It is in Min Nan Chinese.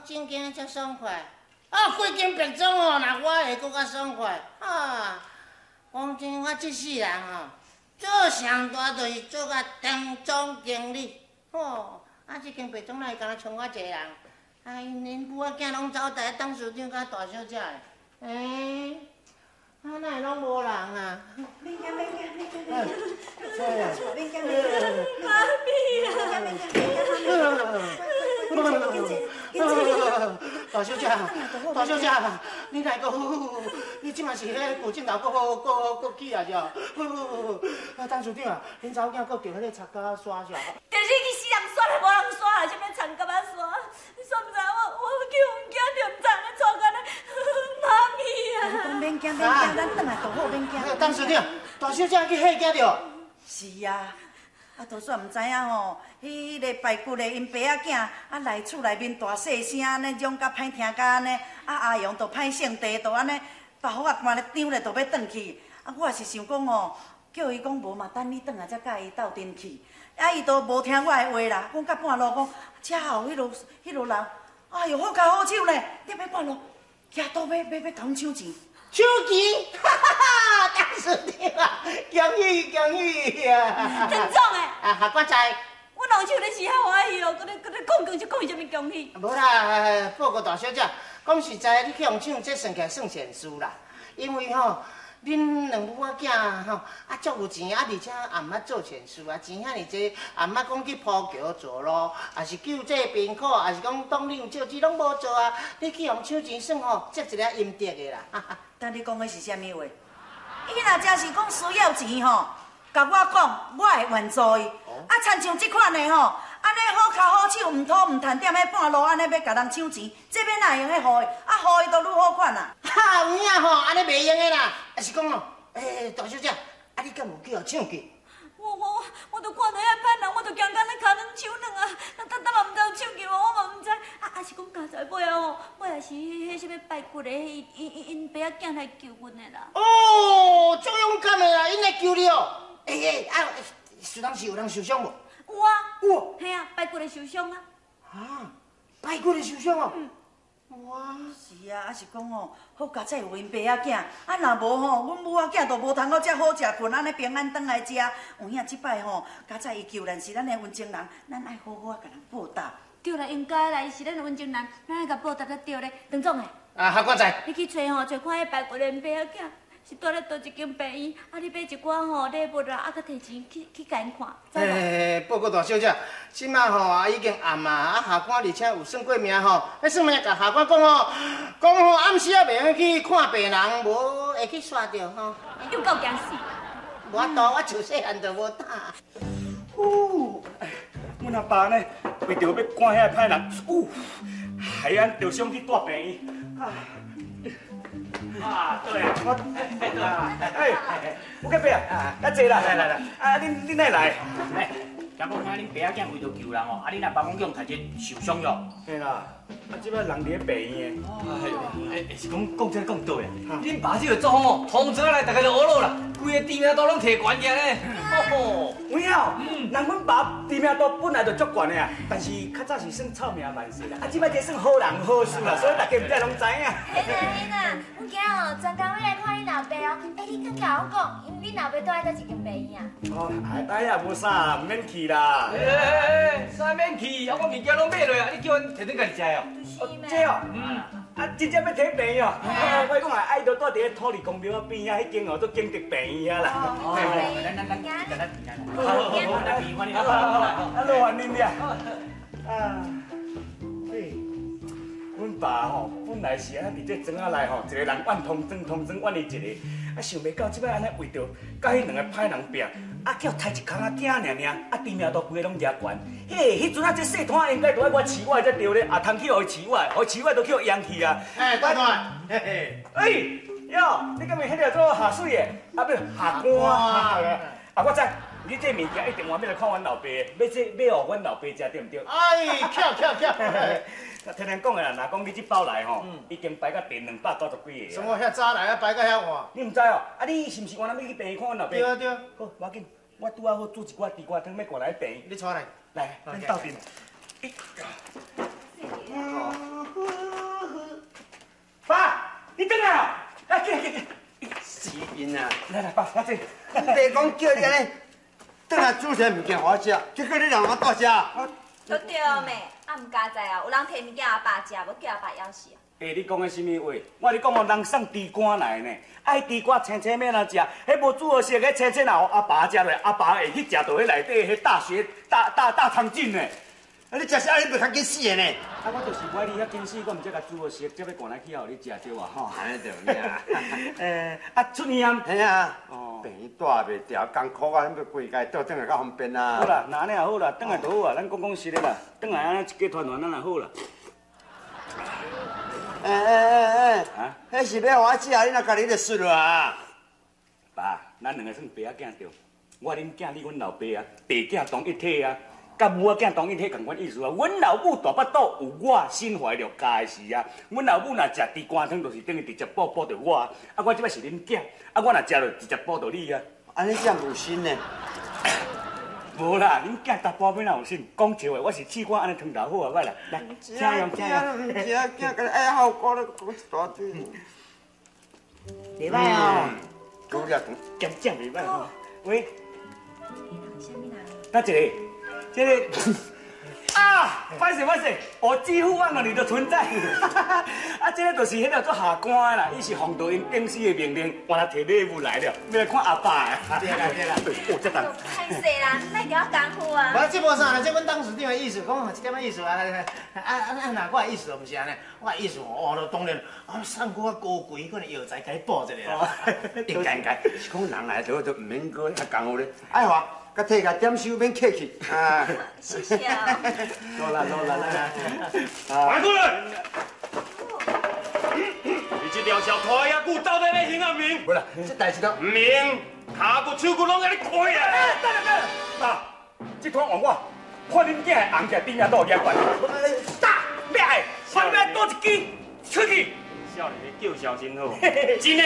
真惊才爽快。啊，规间白庄哦，若我会阁較爽快。啊，講真，我這世人吼，做上大就是做甲張總經理。吼，啊，這間白莊哪會敢若剩我一個人？啊，𪜶母仔囝攏走台，董事長佮大小姐的。欸，啊，哪會攏無人啊？免驚免驚免驚免驚，免驚免驚，媽咪啊！免驚免驚，媽咪，緊坐緊坐。大小姐，大小姐，你來個，你這馬是彼舊枕頭閣閣閣閣起啊是？啊，董事長啊，恁查某囝閣著彼個插甲沙是？就是去死人煞咧，無人煞啦，啥物田蛤仔沙？你煞毋知我我去阮囝著毋知咧，帶甲咧，媽咪啊！你講免驚免驚，咱轉來就好，免驚。董事長，大小姐去嚇驚著。是啊，啊，就煞毋知影吼，彼个排骨的𪜶爸仔囝啊來厝內面大細聲按呢，嚷甲歹聽甲按呢，啊阿陽就歹性地，就按呢，包袱仔關咧張咧，就欲轉去。啊，我也是想講吼，叫伊講無嘛，等你轉來才佮伊鬥陣去。啊，伊都無聽我的話啦，講到半路講，遮後彼落彼落人，哎喲，好跤好手呢，踮咧半路，舉刀欲欲欲共阮搶錢。搶錢，哈哈哈！董事長啊，恭喜恭喜啊！陳總的，啊，下官在。阮老手你是遐歡喜哦，閣咧閣咧講恭喜講啥物恭喜？無啦，報告大小姐，講實在，你去予搶，這算起來算善事啦。因為吼，恁兩母仔囝吼，啊足有錢，啊而且也毋捌做善事啊，錢遐爾濟，也毋捌講去鋪橋做路，也是救濟貧苦，也是講當領借錢攏無做啊。你去予搶錢算吼，積一个陰德的啦。但你講的是啥物話？伊若真是講需要錢吼，共我講，我會援助伊。啊，親像這款的吼，按呢好跤好手，毋討毋趁，踮咧半路按呢欲共人搶錢，這欲哪會用得予伊？啊，予伊就愈好款啊！哈，有影吼，按呢袂用的啦。啊是講哦，欸，大小姐，啊你敢有去予搶去？我我我都看著遐歹人，我都驚甲咧跤軟手軟啊！但但嘛毋知有搶去無，我嘛毋知。啊啊是講佳哉尾仔吼，尾仔是彼彼啥物排骨的，𪜶𪜶爸仔囝來救阮的啦。哦，足勇敢的啦，𪜶來救你哦。欸欸，啊，是當時有人受傷無？有啊。有。嘿啊，排骨的受傷啊。啊，排骨的受傷哦。嗯。哇。是啊，啊是講吼，好佳哉有𪜶爸仔囝，啊若無吼，阮母仔囝就無通閣遮好食睏，按呢平安轉來遮。有影這擺吼，佳哉伊救咱是咱的溫情人，咱愛好好仔共人報答。對啦，應該啦，伊是咱的溫情人，咱愛共報答才對咧。陳總的。啊，客官在。你去揣吼，揣看彼排骨的𪜶爸仔囝是蹛咧佗一間病院，啊，你買一寡吼禮物啊，啊，閣提錢去去共𪜶看，知無？欸，報告大小姐，這馬吼啊已經暗啊，啊下官而且有算過命吼，彼算命共下官講吼，講吼暗時仔袂用去看病人，無會去煞著吼。又夠驚死！無法度，我自細漢就無膽。呼，阮阿爸呢，為著欲趕彼个歹人，嗚，害俺著傷去蹛病院。啊，對，我，哎，有隔壁啊，較濟啦，來來來，啊，恁恁哪來？哎，聽講聽恁爸仔囝為著救人哦，啊，恁阿爸講去予刣一受傷喲。嘿啦，啊，這擺人佇咧病院。哎，是講講這講對啊？恁爸這個作風哦，通常來大家就學落啦，規个知名度攏提懸起來咧。有影哦，人阮爸知名度本來就足懸的啊，但是較早是算臭名萬世啦，啊，這擺這算好人好事啦，所以大家毋知攏知影。嘿啦嘿啦，阮今哦專工欲來看恁老爸哦，欸，你閣共我講，恁老爸蹛佇佗一間病院啊？哦，哎呀，無啥啦，毋免去啦。欸欸欸，啥免去？啊，我物件攏買落啊，你叫阮提轉家己食哦。這哦，啊，真正欲提病院哦。我講啊，愛都蹛佇咧土地公廟邊仔彼間哦，做景德病院遐啦。哦，咱咱咱，咱咱好好好，咱病院，好好好，啊，勞煩恁了。啊，嘿，阮爸吼本來是按呢佇這莊仔內吼，一個人怨通莊通莊怨伊一個，啊，想袂到這擺按呢為著佮彼兩個歹人拼，啊，叫刣一空仔囝爾爾，啊，知名度規个攏舉懸。嘿，彼陣啊，這細攤應該著愛我飼我的才對咧，也通去予伊飼我的，予伊飼我都去予養去啊。哎，大大，嘿嘿。哎，喲，你敢會彼個做下水的？啊，不是下官。啊，我知，你這物件一定話欲來看阮老爸，欲這欲予阮老爸食，對毋對？哎，巧巧巧！聽人講的啦，若講你這包來吼，已經排到第290幾個。什麼遐早來啊，排到遐晚？你毋知哦？啊，你是毋是原來欲去病院看阮老爸？對啊對啊。好，無要緊，我拄仔好煮一寡地瓜湯，欲過來病院。你帶來。來，咱鬥陣。转来啊！来，进来进来。死因啊！来来，爸，来坐。爸讲叫你按呢，转来煮啥物件予我食，结果你人我带食。都对咩？啊，毋佳哉啊，有人提物件阿爸食，无叫阿爸枵死啊。欸，你讲的啥物话？我跟你讲哦，人送猪肝来呢，爱猪肝青青欲按怎食？彼无煮好食，彼青青若予阿爸食落，阿爸会去食著彼内底彼大学大大大肠菌呢。啊，你食啥？你袂较紧死的呢？啊，我就是无爱你遐紧死，我毋才共煮好食，才欲赶来去予你食著啊吼。按呢著有影。啊，出院啊？嘿啊。哦。病院蹛袂牢，艰苦啊，欲规家倒转来较方便啊。好啦，若按呢也好啦，转来就好啊。咱讲讲实的啦，转来按呢一家团圆，咱也好啦。欸欸欸欸！啊，彼是欲予我食，你若家己咧啜落啊？爸，咱两个算爸仔囝著，我恁囝，你阮老爸啊，爸囝同一体啊，佮母仔囝同一体仝款意思啊。阮老母大腹肚有我身怀六甲的时啊，阮老母若食猪肝汤，就是等于直接补补著我啊。啊，我这摆是恁囝，啊，我若食落直接补著你啊。按呢才有心呢？无啦，恁囝大半尾哪有心？讲笑话，我是试看按呢汤头好啊，歹啦，来，请用，请用。食囝共你爱好高咧，讲一大堆。袂歹哦，拄了咸酱袂歹吼。喂，啥物人？哪一个？这个啊，歹势歹势，我几乎忘了你的存在。啊，这个就是彼个做下官的啦，伊是奉著𪜶顶司的命令，我来提礼物来了，欲来看阿爸的。对啦对啦，哦，这重。歹势啦，莫共我功夫啊。无，这无啥啦，这阮董事长的意思，讲一点仔意思啊。啊啊啊！若我的意思毋是按呢，我的意思哦，就当然啊，送较高贵款的药材，共你补一下啦。应该应该，是讲人来就就毋免阁遐功夫咧。爱华，共提共点收，免客气。啊，谢谢啊。落啦落啦来。白过来！你这条小拖遐久，到底咧兴啥面？无啦，这代志都毋免，跤骨手骨拢共你开啊！等下等下，爸，这摊换我，看恁囝会红起来，顶下都有压悬。打，掠的，反边多一支，出去。少年的叫嚣真好，真的。